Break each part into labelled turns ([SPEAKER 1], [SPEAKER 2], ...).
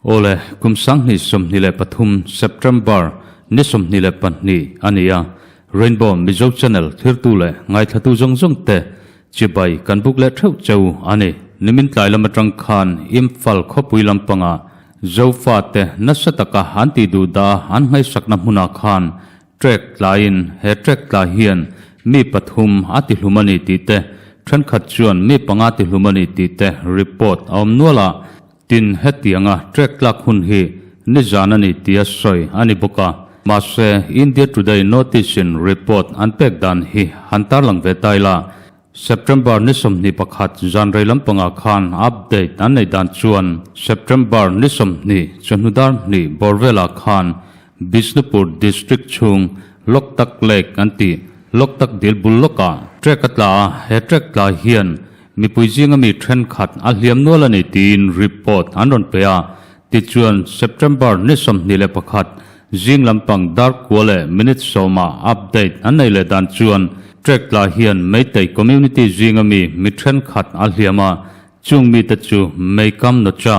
[SPEAKER 1] Awle, kum 2023 September ni 22 a ni a, Rainbow Mizo Channel thirtu leh ngaithlatu zawng zawng te chibai kan buk leh theuh cheu a ni. Nimin tlai lam atang khan Imphal khawpui lampanga Zofa te nasa taka an tih duh dah a an ngaihsakna hmunah khan Trek tlaiin he trek tla hian mi pathum a tihlum a ni tih te, thenkhat chuan mi panga tihlum a ni tih te report a awm nual a. Tin, hetianga trek tlak hun hi nizan a ni tia sawi a ni bawk a. Mahse, India Today notice-in report an pek dan hi han tarlang ve ta ila, September ni 21 zan rei lampangah khan update an neih dan chuan September ni 20 chawhnu dar hnih bawr velah khan Bishnupur District chhung Loktak Lake an tih Loktak dil bul lawkah trek a tla a, he trek tla hian mipui zinga mi thenkhat a hliam nual a ni tiin report an rawn pe a. Tichuan September ni 21 zing lampang dar kua leh minute sawmah update an nei leh dan chuan trek tla hian Meitei community zinga mi mi thenkhat a hliam a, chung mite chu Meikam Nocha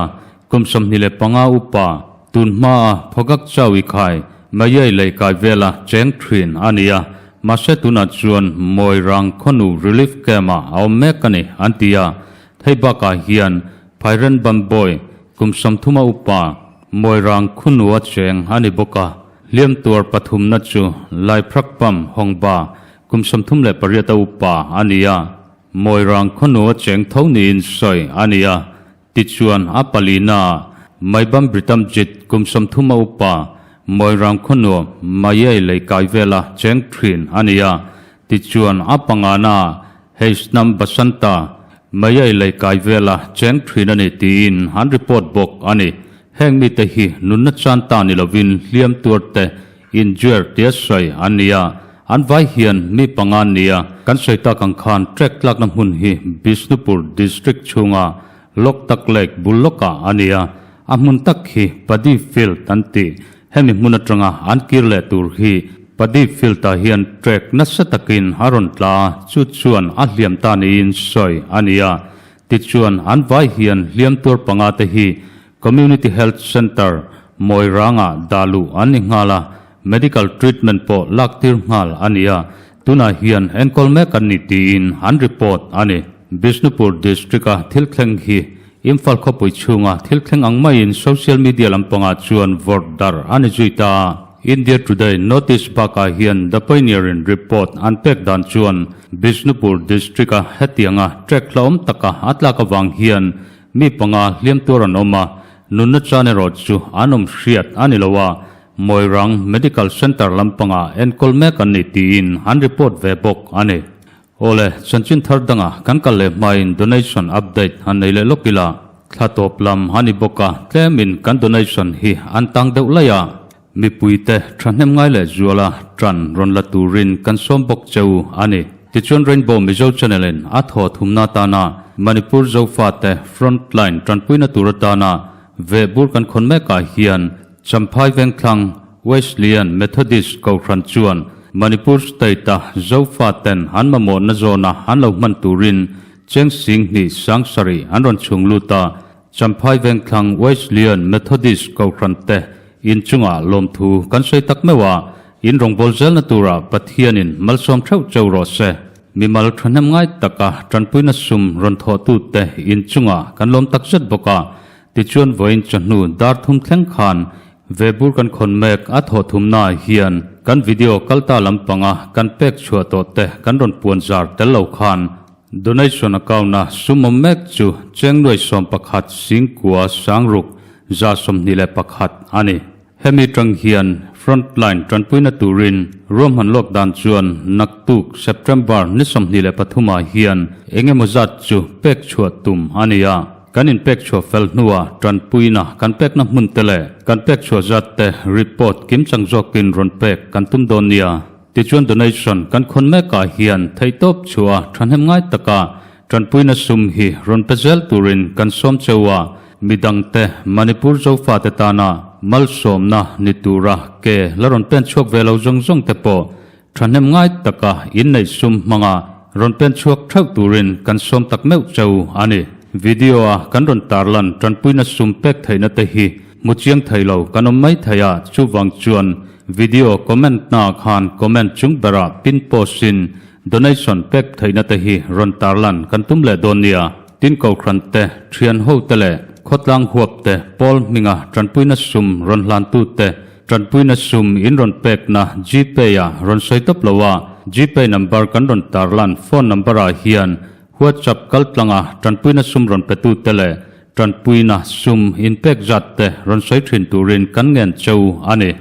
[SPEAKER 1] kum 25 upa tun hmaa Phogak Chawi khai Mayai lei kai vela cheng thin a ni a, mahse tunah chuan Moirang khawnu relief camp-ah a awm mek a ni an ti a, hei bakah hian Phairen Bamboy Kum 30 a upa Moirang khunua cheng a ni bawk a, hliam tuar pathumna chu Laiphrakpam Hawngba kum 38 a upa a ni a, Moirang khunua cheng tho niin sawi a ni a, tichuan a palina Maibam Britamjit kum 30 a upa Moirang khunua Mayai lei kai vela cheng thin a ni a, tichuan a pangana Heisnam Basanta, Mayai lei kai vela cheng thin a ni tiin an report bawk a ni. Heng mite hi nunna chan ta ni lovin hliam tuar te injured tia sawi an ni a, an vai hian mi panga an ni a. Kan sawi tak ang khan trek tlakna hmun hi Bishnupur District chhunga Loktak Lake bul lawkah a ni a, a hmun tak hi Padi Field an ti. Hemi hmun atanga an kir leh tur hi Padi Field-ah hian trek nasa takin a rawn tla a, chu chuan a hliam ta niin sawi a ni a. Tichuan an vai hian hliam tuar panga te hi Community Health Centre, Mawirangah dah luh an ni nghal a, medical treatment pawh lak tir nghal a ni a, tunah hian enkawl mek an ni tiin an report a ni. Bishnupur District-a thil thleng hi Imphal khawpui chhunga thil thleng ang maiin social media lampangah chuan vawrh darh a ni zui ta a. India Today notice bakah hian The Pioneer-in report an pek dan chuan Bishnupur District-a hetianga trek hlauhawm taka a tlak avang hian mi panga hliam tuar an awm a, nunna chan erawh chu an awm hriat a ni lo a, Moirang Medical Centre lampangah enkawl mek an ni tiin an report ve bawk a ni. Awle, chanchin thar danga kan kal leh hmain donation update han nei leh lawk ila, thla tawp lam a ni bawk a, tlemin kan donation hi an tang deuh laih a, mipuite thahnem ngai leh zuala tan rawn la turin kan sawm bawk cheu a ni. Tichuan Rainbow Mizo Channel in a thaw thumna atana Manipur Zofate Frontline tanpuina tur atana vehbur kan khawn mekah hian Champhai Vengthlang Wesleyan Methodist Kohhran chuan Manipur State-a Zofa ten an mamawhna zawna an lo hman turin cheng sing hnih sang sarih an rawn chhung lut a, Champhai Vengthlang Wesleyan Methodist Kohhran te inchungah lawmthu kan sawi tak meuh a, in rawngbâwl zelna turah Pathianin malsawm theuh cheu rawh se. Mimal thahnem ngai taka tanpuina sum rawn thawhtute inchungah kan lawm takzet bawk a, Tichuan vawiin chawhnu dar thum thleng khan vebur kan khawn mek a thawh thumnaah hian kan video kalta lampanga kan pek chhuah tawh te kan rawn puan zar tel lo khan donation account a sum awm mek chu cheng nuai 11 singkua sangruk 121 a ni. Hemi tang hian frontline tanpuina turin ruahman lawk dan chuan naktuk September ni 23 ah hian eng emaw zat chu pek chhuah tum a ni a. Kan inpek chhuah fel hnuah tanpuina kan pekna hmun te leh kan pek chhuah zat te report kim chang zawkin rawn pek kan tum dawn nia. Tichuan donation kan khawn mekah hian theihtawp chhuah thahnem ngai taka Tanpuina sum hi rawn pe zel turin kan sawm cheu a, midangte Manipur Zofate tana malsawmna ni tura ke la rawn pen chhuak ve lo zawng zawng te pawh thahnem ngai taka inneih sum hmanga rawn pen chhuak theuh turin kan sawm tak meuh cheu a ni. Video-a kan rawn tarlan tanpuina sum pek theihna te hi. hmu chiang thei lo kan awm mai thei a, chuvang chuan video comment na khan comment chung berah pin post in donation pek theihna te hi rawn tarlan kan tum leh dawn nia. Tin Kohhran te, thian ho te leh khawtlang huap te pawl hminga tanpuina sum rawn hlantu te tanpuina sum in rawn pekna Gpay ah rawn sawi tawp lo a, Gpay number kan rawn tarlan phone number ah hian WhatsApp kaltlanga tanpuina sum rawn petu te leh tanpuina sum inpek zat te rawn sawi thin turin kan ngen cheu a ni.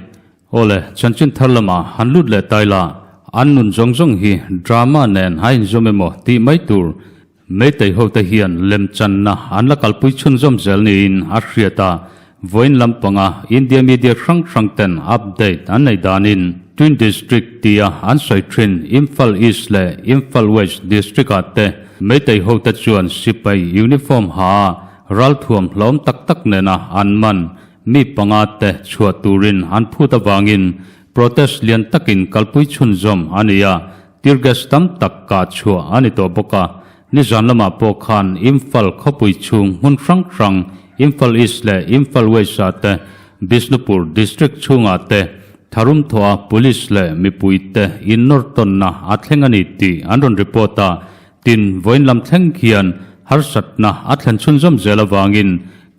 [SPEAKER 1] Awle, chanchin thar lamah han lut leh tai la, an nun zawng zawng hi drama nen a inzawm emaw tih mai tur Meitei hote hian lemchanna an la kalpui chhunzawm zel niin a hriat a, vawiin lampanga India media hrang hrang ten update an nei danin Twin District tia an sawi thin Imphal East leh Imphal West District ah te Meitei hote chuan sipai uniform ha a ralthuam hlawm tak tak nena an man mi panga te chhuah turin an phut avangin protest lian takin kalpui chhunzawm a ni a. Tear gas tam tak kah chhuah a ni tawh bawk a, nizan lamah pawh khan Imphal khawpui chhung hmun hrang hrang Imphal East leh Imphal West ah te, Bishnupur District chhungah te tharum thawha Police leh mipui te innawr tawnna a thleng a ni tih an rawn report a, tin vawiin lam thleng hian harsatna a thlen chhunzawm zel avangin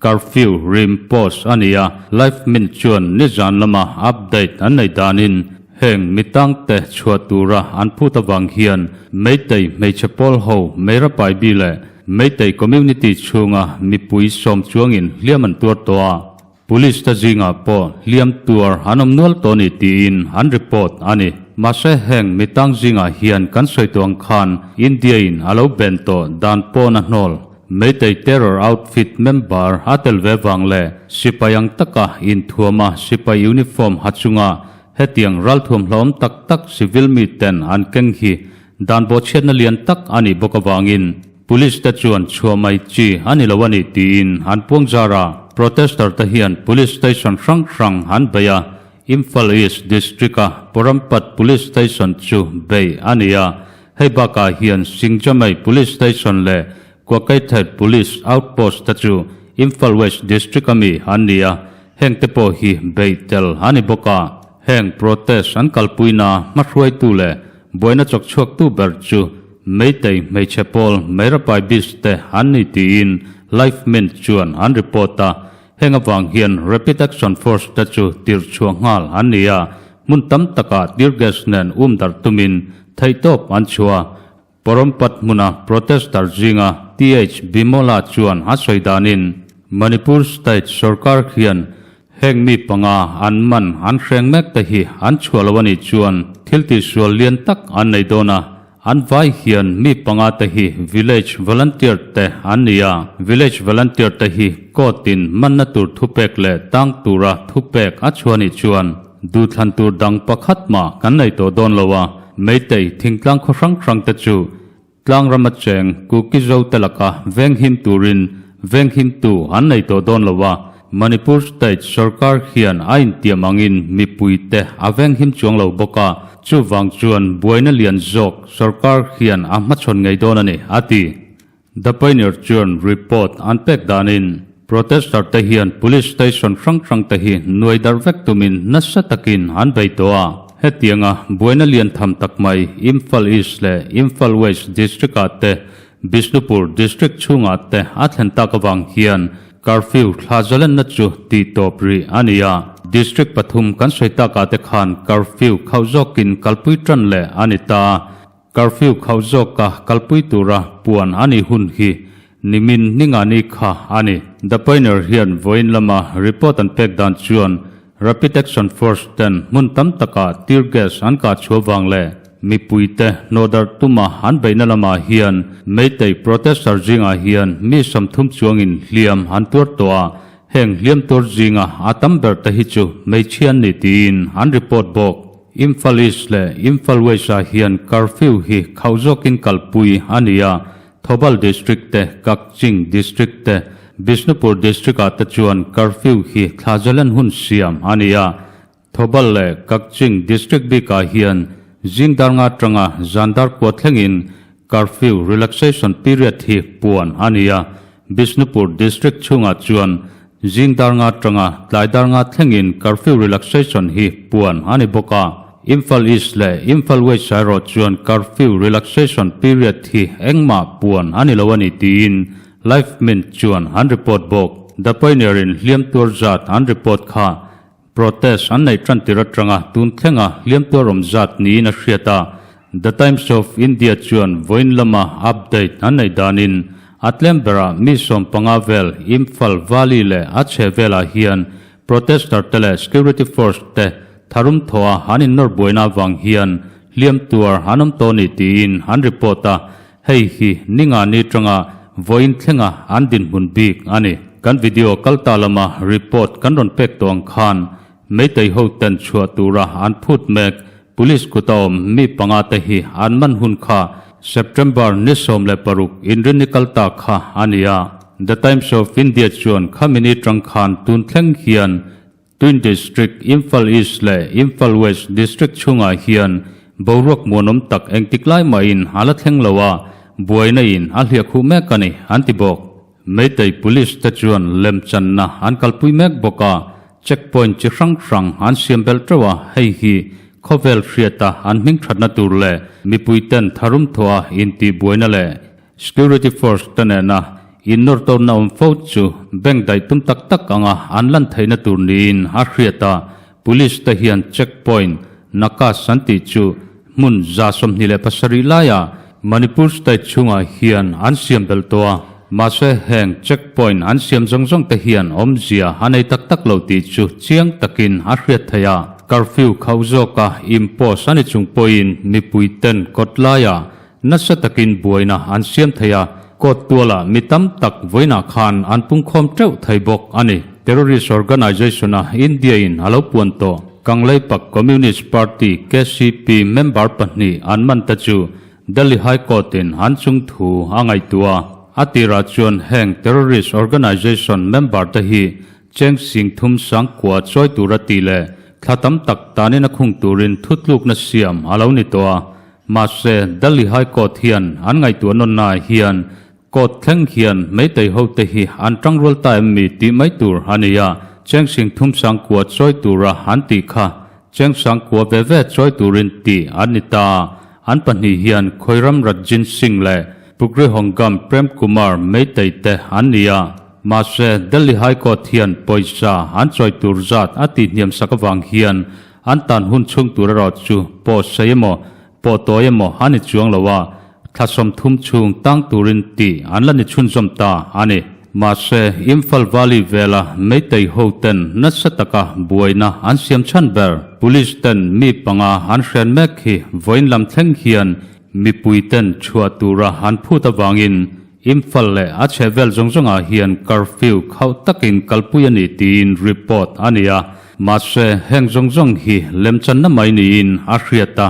[SPEAKER 1] Curfew rim post a ni a, Live Mint chuan nizan lama update an nei danin heng mi tangte chhuah tura an phut avang hian Meitei hmeichhe pawl ho Meirapaibi leh Meitei community chhunga mipui sawm chuangin hliam an tuar tawh a, Police te zingah pawh hliam tuar an awm nual tawh a ni tiin an report a ni. Mahse heng mi tang zingah hian kan sawi tawh ang khan India in a lo ben tawh dan pawn a hnawl. Meitei terror outfit member a tel ve vang leh sipai ang taka inthuama sipai uniform ha chunga hetiang ralthuam hlauhawm tak tak civil mi ten an keng hi dan bawhchhiatna lian tak a nih bawk avangin police te chuan chhuah mai chi a ni lo a ni tiin an puang zar a. Protester te hian police station hrang hrang an bei a, Imphal East District-a Porampat Police Station chu bei a ni a, Hei bakah hian Singjamei Police Station leh Kwakeithait Police Outpost te chu Imphal West District a mi an ni a, heng te pawh hi beih tel a ni bawk a. Heng protest an kalpuina hmahruaitu leh buaina chawkchhuaktu ber chu Meitei hmeichhe pawl Meirapai Beach te an ni tiin Live Mint chuan an report a, heng avang hian Rapid Action Force te chu tirhchhuah nghal an ni a, Hmun tam takah tear gas nen um darh tumin theihtawp an chhuah a. Porompat hmuna protester zinga TH Bimola chuan a sawi danin Manipur state sorkar hian heng mi panga an man an hreng mek te hi an chhuah lo a nih chuan thil tihsual lian tak an nei dawn a, An vai hian mi panga te hi village volunteer te an ni a, village volunteer te hi court in manna tur thupek leh tang tura thupek a chhuah nih chuan duhthlan tur dang pakhat mah kan nei tawh dawn lo a, Meitei thingtlang khaw hrang hrang te chu tlang rama cheng Kuki-Zo te laka venghim turin venghimtu an nei tawh dawn lo a, Manipur state sorkar hian a intiam angin mipuite a venghim chuang lo bawk a, chuvang chuan buaina lian zawk sorkar hian a hmachhawn ngei dawn a ni, a ti. The Pioneer chuan report an pek danin protester te hian police station hrang hrang te hi nuai darh vek tumin nasa takin an bei tawh a. Hetianga buaina lian tham tak mai Imphal East leh Imphal West district ah te Bishnupur district chhungah te a thlen tak avang hian Curfew thla zalenna chu tih tawp rih a ni a, District pathum kan sawi takah te khan curfew khauh zawkin kalpui tan leh a ni ta a, curfew khauh zawka kalpui tura puan a nih hun hi nimin ningani kha a ni. The Pioneer hian vawiin lama report an pek dan chuan Rapid Action Force ten hmun tam takah tear gas an kah chhuah vang leh mipuite hnawhdarh tuma an beihna lamah hian Meitei protester zingah hian mi 30 chuangin hliam an tuar tawh a, heng hliam tuar zinga a tam ber te hi chu hmeichhia an ni tiin an report bawk. Imphal East leh Imphal West ah hian curfew hi khauh zawkin kalpui a ni a, Thoubal District te, Kakching District te, Bishnupur District ah te chuan curfew hi thla zalen hun siam a ni a. Thoubal leh Kakching District bikah hian zing dar nga atanga zan dar kua thlengin curfew relaxation period hi puan a ni a. Bishnupur District chhungah chuan. Zing dar nga atanga tlai dar nga thlengin curfew relaxation hi puan a ni bawk a. Imphal East leh Imphal West erawh chuan curfew relaxation period hi engmah puan a ni lo a ni tiin Live Mint chuan an report bawk. The Pioneer in hliam tuar zat an report kha Protest an neih tan tir atanga tun thlenga hliam tuar awm zat niin a hriat a, The Times of India chuan vawiin lama update an neih danin a tlem berah mi 15 vel Imphal Valley leh a chhe velah hian protester te leh security force te tharum thawha an innawr buaina avang hian hliam tuar an awm tawh a ni tiin an report a, Hei hi ninga ni tanga vawiin thlenga an dinhmun bik a ni. Kan video kal ta lama report kan rawn pek tawh ang khan Meitei ho ten chhuah tura an phut mek Police kuta awm mi panga te hi an man hun kha September ni 16 inrinni kal ta kha a ni a. The Times of India chuan khami ni tang khan tun thleng hian Twin District, Imphal East leh Imphal West District chhungah hian boruak muanawm tak engtik lai mahin a la thleng lo a, buaina in a hliah khuh mek a ni, an ti bawk. Meitei Police te chuan lemchanna an kalpui mek bawk a, checkpoint chi hrang hrang an siam belh teuh a, hei hi khawvel hriata an hming thatna tur leh mipuiten tharum thawha intihbuaina leh Security force te nena innawr tawnna awm fo chu bank daih tum tak tak anga an lan theihna tur niin a hriat a, police te hian check point Nakas an tih chu hmun 27 laiah Manipur state chhungah hian an siam belh tawh a, mahse heng check point an siam zawng zawng te hian awmzia a nei tak tak lo tih chu chiang takin a hriat theih a, curfew khauh zawka impose a ni chung pawhin mipui ten kawt laiah Nasa takin buaina an siam thei a, court tualah mi tam tak vawiinah khan an pungkhawm teuh thei bawk a ni. Terrorist organization-a India-in a lo puan tawh Kangleipak Communist Party, KCP, member pahnih an man te chu Delhi High Court-in an chung thu a ngaihtuah a. A tirah chuan heng terrorist organization member te hi cheng sing thum sang kua chawi tura tih leh thla tam tak tanin a khung turin thutlukna siam a lo ni tawh a. Mahse, Delhi High Court hian an ngaihtuah nawnnaah hian court thleng hian Meitei hote hi an tangrual ta em mi tih mai tur a ni a, cheng sing thum sang kua chawi tura an tih kha cheng sang kua ve ve chawi turin tih an ni ta. An pahnih hian Khoiram Rajjin Singh leh Pukri Hongam Prem Kumar Meitei te an ni a. Mahse, Delhi High Court hian pawisa an chawi tur zat a tihhniam sak avang hian An tan hun chhung tur erawh chu pawh sei emaw, pawh tawi emaw a ni chuang lo a, thla 30 chhung tang turin tih an la ni chhunzawm ta a ni. Mahse, Imphal Valley vela Meitei ho ten nasa taka buaina an siam chhan ber. Police ten mi panga an hren mek hi vawiin lam thleng hian mipui ten chhuah tura an phut avangin Imphal leh a chhehvel zawng zawngah hian curfew khauh takin kalpui a ni tiin report a ni a. Mahse, heng zawng zawng hi lemchanna mai niin a hriat a,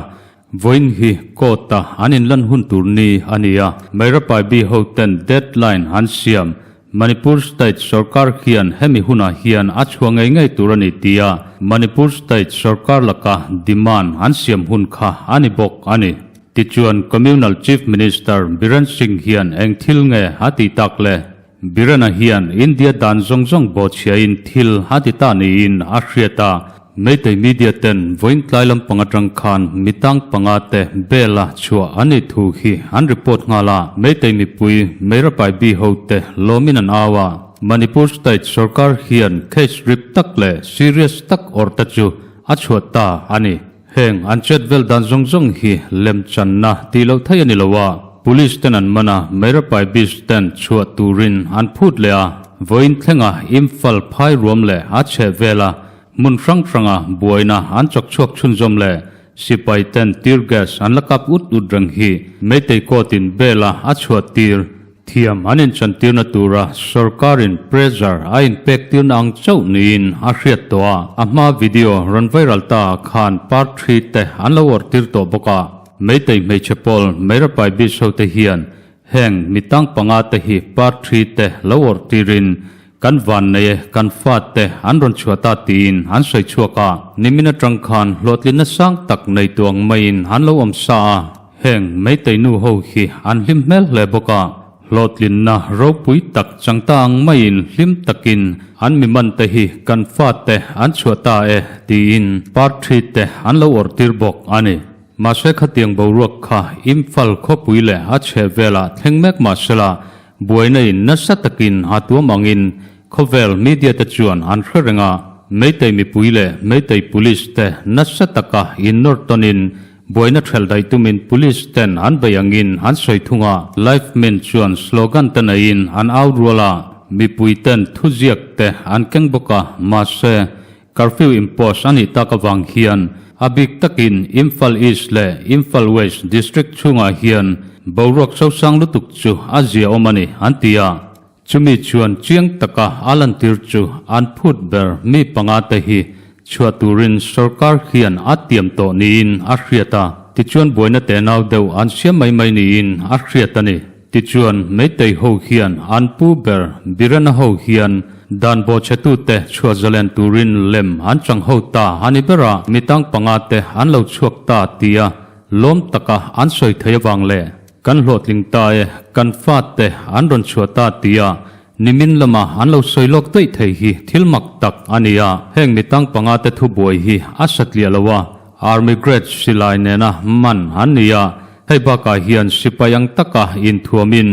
[SPEAKER 1] vawiin hi court-a an inlan hun tur ni a ni a. Meirapai bi hoten deadline an siam. Manipur state sorkar hian hemi hunah hian a chhuah ngei ngei tur a ni tia Manipur state sorkar laka demand an siam hun kha a ni bawk a ni. Tichuan, Communal Chief Minister Biren Singh hian eng thil nge a tih tak le? Biren-a hian India dan zawng zawng bawhchhiain thil a ti ta niin a hriat a, Meitei media ten vawiin tlai lampang atang khan mi tang panga te bail-a chhuah an nih thu hi an report nghal a, Meitei mipui Meirapai bi ho te lawmin an au a, Manipur state sorkar hian case rip tak leh serious tak awrh te chu a chhuah ta a ni. Heng an chet vel dan zawng zawng hi lemchanna tih loh theih a ni lo a, Police ten an man a, Meirapai Beach ten chhuah turin an phut leh a, vawiin thlenga Imphal phai ruam leh a chheh vela hmun hrang hranga buaina an chawk chhuak chhunzawm leh sipai ten tear gas an la kap ut ut reng hi Meitei court in bail a a chhuah tir Thiam an inchantirna tura sorkarin pressure a inpek tirna ang chauh niin a hriat tawh a, a hma video rawn viral ta ah khan part three te an lo awrh tir tawh bawk a. Meitei hmeichhe pawl Meirapai Beach ho te hian heng mi tang panga te hi part three te lo awrh tirin kan van nei e kan fa te an rawn chhuah ta tiin an sawi chhuak a, nimin atang khan hlawhtlinna sang tak nei tuang maiin an lo awm sa a. Heng Meitei nu ho hi an hlim hmel hle bawk a. Hlawhtlinna ropui tak chang ta ang maiin hlim takin an mi man te hi kan fate an chhuah ta e tiin parthi te an lo awrh tir bawk a ni. Mahse khatiang boruak kha Imphal khawpui leh a chheh velah thleng mek mahsela buaina in nasa takin a tuam angin khawvel media te chuan an hre reng a, Meitei mipui leh Meitei police te nasa taka innawr tawnin Buaina ṭhelh daih tumin Police ten an bei angin an sawi thung a, Life Men chuan slogan te neiin an au rual a, mipui ten thuziak te an keng bawk a, mahse, curfew impose a nih tak avang hian a bik takin Imphal East leh Imphal West District chhungah hian boruak sosang lutuk chu a ziaawm a ni, an ti a. Chumi chuan chiang taka a lantir chu an phut ber mi panga te hi chhuah turin sorkar hian a tiam tawh niin a hriat a, tichuan buaina tenau deuh an siam mai mai niin a hriat a ni. Tichuan Meitei ho hian an pu ber Birena ho hian dan bawhchhetute chhuah zalen turin lem an chang ho ta a ni ber a, mi tang panga te an lo chhuak ta tia lawm taka an sawi thei avang leh Kan hlawhtling ta e, kan fate an rawn chhuah ta tia nimin lama an lo sawi lawk daih thei hi thil mak tak a ni a. Heng mi tang panga te thubuai hi a satliah lo a, Army grade silai nena man an ni a. Hei bakah hian sipai ang taka inthuamin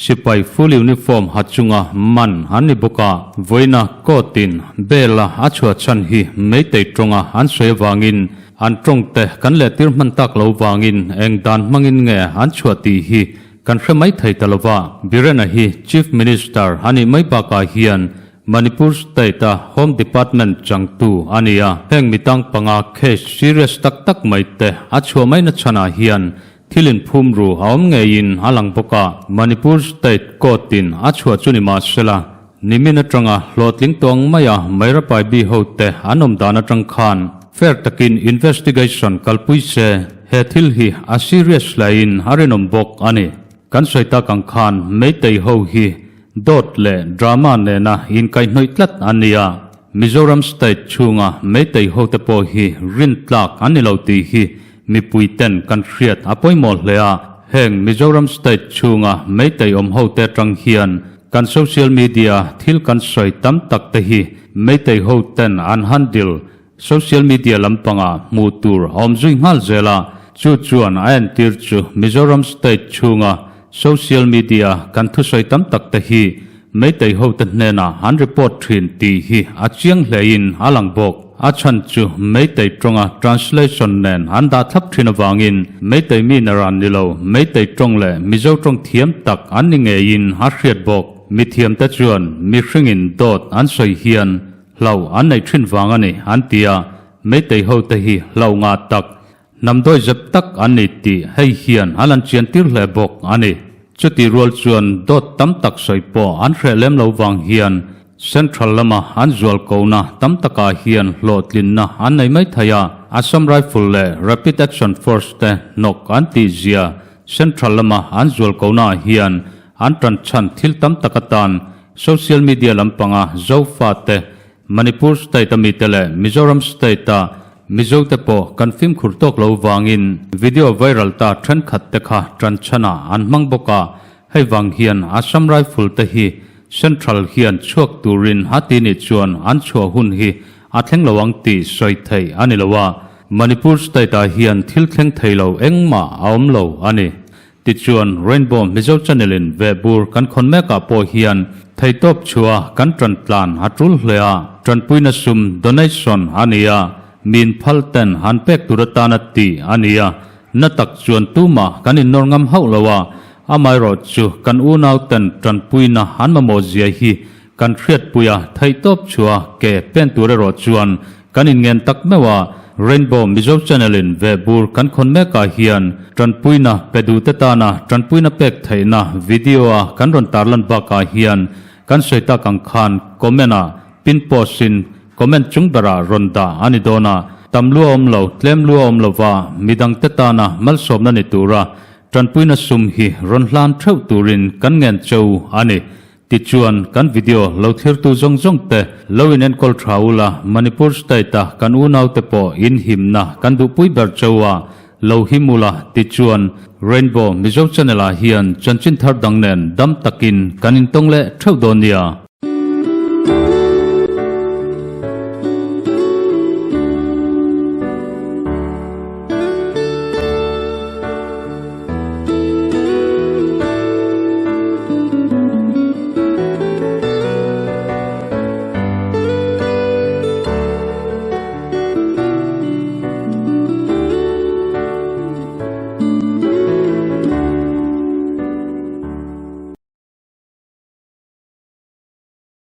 [SPEAKER 1] sipai full uniform ha chunga man an ni bawk a. Vawiina court-in bail-a a chhuah chhan hi Meitei tawnga an sawi avangin An tawngte kan lehtir hman tak lo vangin eng dan hmangin nge an chhuah tih hi kan hre mai thei ta lova. Birena hi Chief Minister a nih mai bakah hian Manipur State-a Home Department changtu a ni a. Heng mi tang panga case serious tak tak mai te a chhuah mai na chhanah hian thil inphum ru a awm ngeiin a lang bawk a. Manipur State Court-in a chhuah chu ni mahsela Nimin atanga hlawhtling tawng maia Meirapai bi hote an awm dan atang khan fair takin investigation kalpui se he thil hi a serious hlaiin a rinawm bawk a ni. Kan sawi tak ang khan Meitei ho hi dawt leh drama nena inkaihhnawih tlat an ni a, Mizoram state chhunga Meitei hote pawh hi rintlak an ni lo tih hi mipui ten kan hriat a pawimawh hle a, heng Mizoram state chhunga Meitei awm hote atang hian Kan social media thil kan sawi tam tak te hi Meitei ho ten an handle social media lampangah hmuh tur a awm zui nghal zel a, chu chuan a entir chu Mizoram state chhunga social media kan thusawi tam tak te hi Meitei ho te hnenah an report thin tih hi a chiang hlein a lang bawk. A chhan chu Meitei tawnga translation nen an dah thlap thin avangin Meitei mi naran ni lo Meitei tawng leh Mizo tawng thiam tak an ni ngeiin a hriat bawk. Mithiamte chuan mihringin dawt an sawi hian hlauh an nei thin vang a ni an ti a, Meitei hote hi hlauh ngah tak Hnam dawi zep tak an ni tih hei hian a lan chian tir hle bawk a ni. Chutih rual chuan dawt tam tak sawi pawh an hreh lem lo vang hian Central lama an zual kohna tam takah hian hlawhtlinna an nei mai thei a. Assam Rifle leh Rapid Action Force te hnawk an tih zia Central lama an zual kohnaah hian an tan chhan thil tam tak atan social media lampanga Zofate Manipur state a mite leh Mizoram state a Mizo te pawh kan fimkhur tawk lo vangin video viral ta thenkhat te kha tan chhanah an hmang bawk a, hei vang hian Assam Rifle te hi Central hian chhuak turin a ti nih chuan an chhuah hun hi a thleng lo ang tih sawi theih a ni lo a, Manipur state ah hian thil thleng thei lo engmah a awm lo a ni. Tichuan, Rainbow Mizo Channel in vehbur kan khawn mekah pawh hian theitawp chhuah kan tan tlan a tul hle a, tanpuina sum, donation, a ni a, min phal ten han pek tur atana tih a ni a, na tak chuan tumah kan innawr ngam hauh lo a, amaherawh chu kan unau ten tanpuina an mamawh zia hi kan hriatpui a, theihtawp chhuah ke pen tur erawh chuan Kan inngen tak meuh a, Rainbow Mizo Channel in vehbur kan khawn mekah hian tanpuina pe duhte tana tanpuina pek theihna video a kan rawn tarlan bakah hian kan sawi tak ang khan comment ah pin post in comment chung berah rawn dah a ni dawn a, tam lua awm lo tlem lua awm lova midangte tana malsawmna ni tura tanpuina sum hi rawn hlan theuh turin kan ngen cheu a ni. Tichuan, kan video lo thlirtu zawng zawng te lo in enkawl tha ula, Manipur state a kan unau te pawh in himna kan duhpui ber cheu a. Lo him ula tichuan Rainbow Mizo Channel ah hian chanchin thar dang nen dam takin kan intawng leh theuh dawn nia.